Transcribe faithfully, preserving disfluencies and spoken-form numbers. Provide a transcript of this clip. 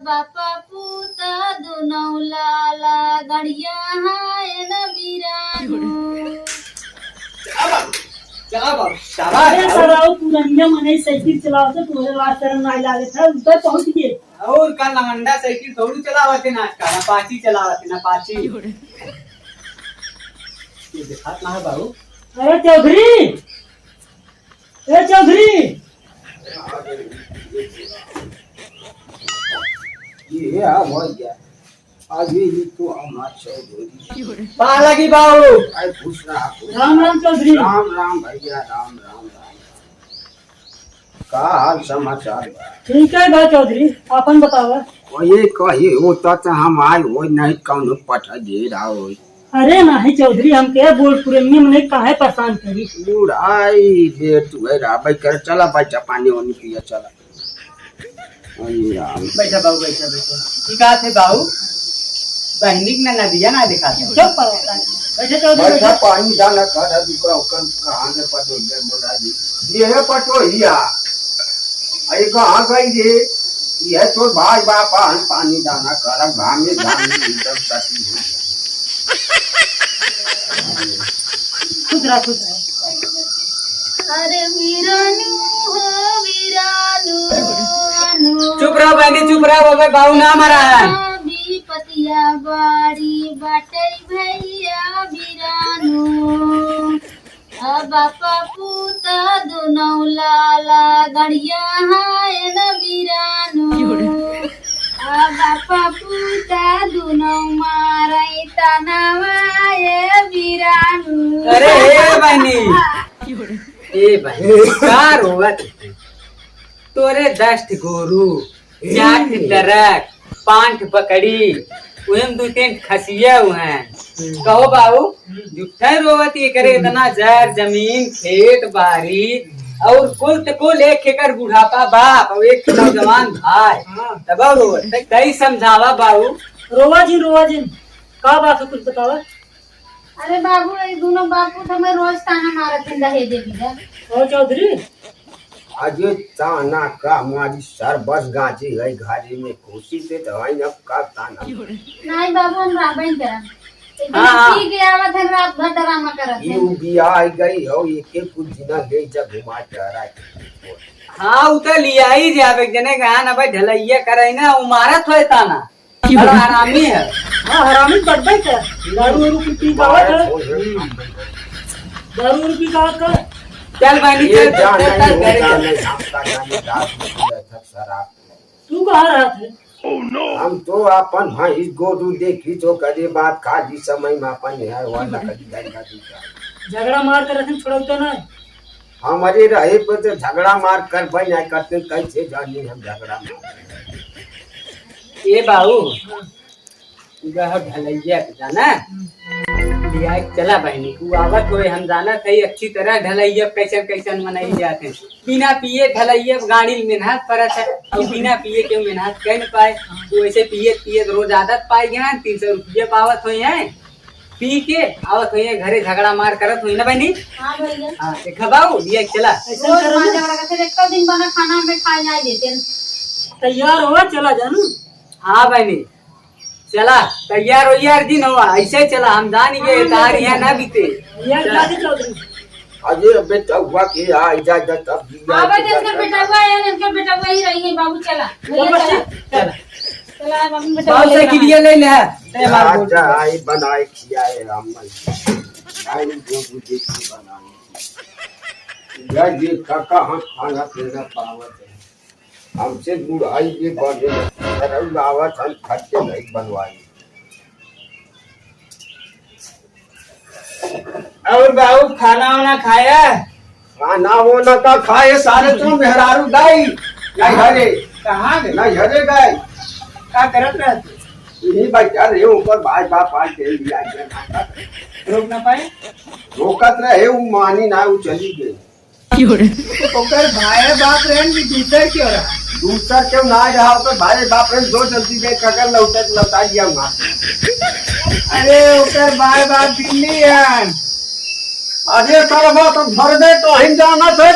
बापा पूता दुनौ लाला गड़िया हाय न बिरानू। चला बाबू, चला बाबू, शाबाश अरे बाबू। सराऊ पुरनिया मनई साइकिल चलावत है, तोहरे लाज शरम नाहीं लागत है, ऊपर पहुँच गए। और का लवंडा साइकिल थोड़ू चलावत है ना आजकल, अपाची चलावत है ना, अपाची। ये दिखात ना है बाबू। अरे चौधरी, ए चौधरी। ये है भैया, अभी ही तो हमार चौधरी। पाँव लगी बाबू। अरे खुश रहा, खुश राम रहा। राम चौधरी। राम राम भैया, राम राम, राम। का हाल समाचार बा? ठीक है बा चौधरी, आपन बतावा। वही कही होता तो हम आए, वही नहीं कौनो पठा दे रहा हो। अरे नाही चौधरी, हम के बोल पुरनिया मनई काहे परेशान करी? बुढ़ाई बे तू है रा, भाई कर चला, बैठा पानी वानी पिया चला। अरे राम। बैठा बाबू, बैठा, बैठा। ई का थे बाबू? बहनी के ना नदिया ना दिखा थे। चुप करो। बैठा चौधरी, बैठा, बैठा। पानी डाला कर, अभी का, का, कहाँ से पटो, ये बोला जी। ये है पटोहिया। अरे कहाँ गई रे? ये तो भाई बाप, पानी डाला कर, घामे, घामे एकदम सती हो। खुश रहा, खुश रहा। अरे वीरानू हो वीरानू, आनू। चुप रहो बहनी, चुप रहो, अबे बाऊ ना मरा है। विपतिया बारी बाटै भैया वीरानू। अब बापा पूता दुनौ लाला गड़िया हाय न बिरानू। अब बापा पूता दुनौ मारै तनवा ए बिरानू। अरे हे बहनी, ए बहनी, का रोवत है? तोरे दस ठे गोरू, चार ठे डरक, पाँच ठे बकरी, उहेम दू तीन ठे खसिया उहें। कहो बाबू, जुट्ठे रोवत ये करे, इतना जर जमीन, खेत बारी और कुल ते कुल एक एकड़ बुढ़ापा बाप और एक नौजवान भाई। हाँ। तब रोवत, तई समझावा बाबू। रोवा जिन, रोवा जिन, का बात है कुछ बतावा। अरे बाबू, ये दोनों बापू तो हमें रोज ताना मारत हैं, दहेज दे दीदा। और चौधरी? अरे ताना का हमारी सर बस गाजी है, घरे में खुशी से तो है, अब का ताना। नहीं बाबू, हम रहबे नहीं करब। एक दिन हाँ, हाँ। पी के आवत है, रात भर ड्रामा करत है। यू भी आ गई हो, एक एक कुछ दिना ले जा घुमा टहरा के। हाँ, उ तो लिया ही जाब, एक जने कहा ना भाई, ढलैया करे ना, उ मारत होए ताना। बड़ा हरामी है। हाँ, हरामी बड्डे के। दारू उरू पी पी के आवत है। दारू उरू पी के आवत है। चल बहनी, ये चल, चल, जान चल, नहीं, चल, वो घरे जान चल। नहीं, आपका जान नहीं, रात में पिया था शराब। तू कहाँ रहत है? हम तो अपन भैंस गोरू देखी तो करे बात, खाली समय में अपन है, वहाँ लकड़ी धंधा दूसरा। झगड़ा मार के रखन छोड़ता ना। हमरे रहे पे तो झगड़ा मार करबे नहीं करते, कैसे जानी हम झगड़ा मार। ए बाबू, हाँ। उधर ढलैया के जाना, लिया के चला बहनी, तू आवत होए, हम जानत है अच्छी तरह ढलैया कैसन कैसन मनाई जात है। बिना पिए ढलैया गाड़ी में मेहनत परत है, और बिना पिए के मेहनत कर न पाए। वो ऐसे पिए पिए रोज आदत पाई गया है, तीन सौ रुपया पावत होए हैं। पी के आवत होइहैं घरे, झगड़ा मार करत होइहैं ना बहनी? हाँ भैया। हाँ, देखा बाबू, लिया चला। रोज मार झगड़ा करते, एको दिन बना खाना में खाए ना देते। तैयार हो, चला जानू। हाँ बहनी, चला, तैयार हो यार, दिन हुआ, ऐसे चला, हम जान गए, हाँ, तार यहाँ ना बीते। यार, चला। जाते चौधरी। अरे बेटवा के आ जा, जा, तब दिया हाँ, भाई, के इनकर जा। बेटवा है, इनकर बेटवा ही रही है, बाबू, चला। भैया, चला। चला। चला, बाबू, बेटवा बाबू, ले साइकिल चला। ये ले ले। ले, मार जा, बोल। जा, आई बनाए खियाए हम। आई जो मुझे की बनाए। यार, ये काका हम खाना पीना पावत है। हमसे बुढ़ाई के बढ़े, सरऊ आवत हम खर्चे नहीं बनवाई। और बाबू, खाना वाना खाया? खाना वाना का खाए, सारे तो मेहरारू गई। नहीं हरे। कहाँ गए? नहीं हरे गए। का करत रहते? यही बैठा रहे, ऊपर भाई बाप आ के लिया गया। रोक ना पाए? रोकत रहे, वो मानी ना, वो चली गई। ओकर भाई बाप रहन कि दूसर क्यों रहा? दूसर क्यों ना रहा, ओकर भाई बाप रहन, जो जल्दी गए, ककर लौटे, लौटा लिया वहाँ। अरे, ओकर भाई बाप दिल्ली रहन। अरे, सरवा तो घर में तो हम जाना थे।